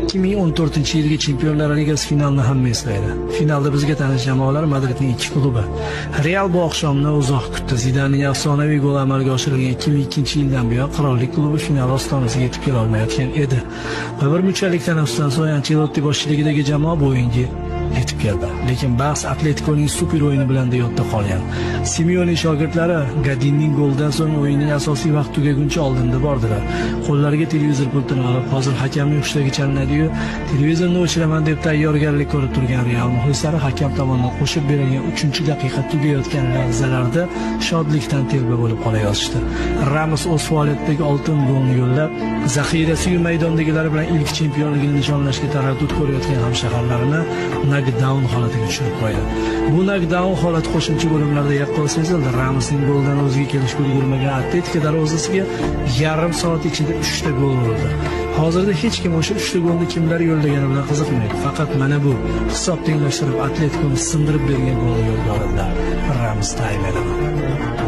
2014-yilgi Chempionlar Ligasi finalini hamma eslaydi. Finalda bizga tanish jamoalar Madridning ikki klubi. Real bu oqshomni uzoq kutdi. Zidanning afsonaviy goli amalga oshirilgan 2002-yildan buyon qirollik klubi final ostonasiga yetib kela olmayotgan edi. Va bir munchalik tanaffusdan so'ng Ancelotti boshchiligidagi jamoa bu o'yinga yetib keldi. Lekin bahs Atletikoning super o'yini bilan yodda qolgan. Simeone shogirdlari Godinning golidan so'ng o'yinning asosiy vaqt tugaguncha oldinda bordilar. Qo'llariga televizor pultini olib, hozir hakamning hushdagi chalinadi-yu, televizorni o'chiraman deb tayyorgarlik ko'rib turgan Real muxlislari hakam tomonidan qo'shib berilgan 3-daqiqa tugayotgan lahzalarda shodlikdan telba bo'lib qolayozishdi. Ramos o'z faoliyatidagi oltin golni yo'llab, zaxirasi-yu maydondagilar bilan ilk chempionligini nishonlashga taraddud ko'rayotgan hamshaharlarini nokdaun holatiga tushirib qo'ydi. Bu nokdaun holati qo'shimcha bo'limlarda yaqqol sezildi. Ramosning goldan o'ziga kelishga ulgurmagan Atletiko darvozasiga yarim soat ichida 3 ta gol urildi. Hozirda hech kim o'sha 3 ta golni kimlar yo'llagani bilan qiziqmaydi. Faqat mana bu hisob tenglashtirib Atletikoni sindirib bergan golni yo'lga oldilar. Ramos time edi.